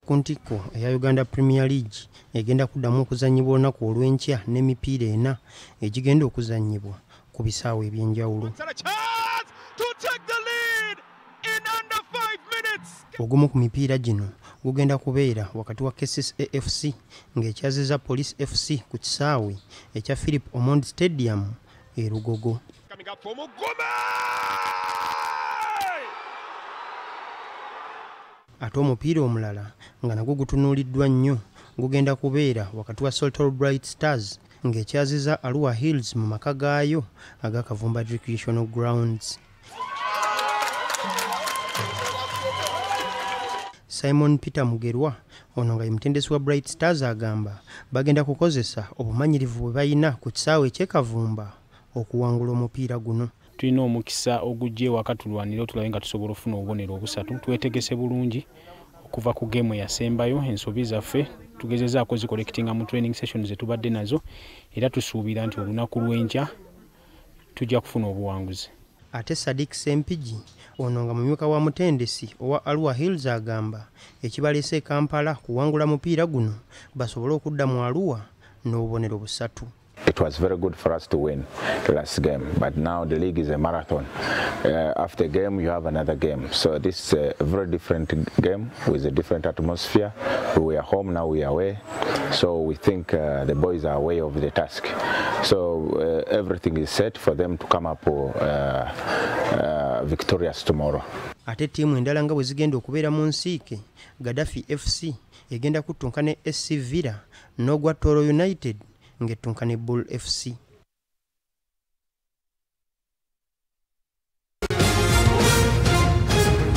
Ku ntikko eya Uganda Premier League egenda kuddamu okuzannyibwa olunaku olw'enkya n'emipiira ena egigenda okuzannyibwa ku bisaawe eby'enjawulo. Ogumu ku mipiira gino gugenda kubeera wakati wa KCCA FC ng'ekyazizza Police FC ku kisaawe ekya Philip Omondi Stadium e Lugogo. Ate omupiira omulala nga nagwo gutunuuliddwa nnyo gugenda kubeera wakati wa Saltol Bright Stars ng'ekyaziza Arua Hills mu maka gaayo aga Kavumba Recreational Grounds. Simon Peter Mugerwa ono nga ye mutendesi wa Bright Stars agamba bagenda kukozesa obumanyirivu bwe balina ku kisaawe eky'e Kavumba okuwangula omupiira guno. Tulina omukisa ogujja ewaka tulwanire tulabe nga tusobola okufuna obubonero obusatu. Twetegese bulungi okuva ku geemu eyasembayo, ensobi zaffe tugezezaako zikolekitinga mu training sessions zetubadde nazo, era tusuubira nti olunaku lw'enkya tujja kufuna obuwanguzi. Ate Sadik Sempiji ono nga mumyuka wa mutendesi owa Arua Hills agamba ekibaleese e Kampala kuwangula mupiira guno basobole okudda mu Arua n'obubonero busatu. It was very good for us to win the last game, but now the league is a marathon. After game, you have another game. So this is a very different game with a different atmosphere. We were home, now we are away. So we think the boys are aware of the task. So everything is set for them to come up victorious tomorrow. Ate ttiimu endala nga bwe zigenda okubeera mu nsiike, Gaddafi FC egenda kuttunka ne SC Villa n'ogwa Toro United ng'ettunka ne Bull FC.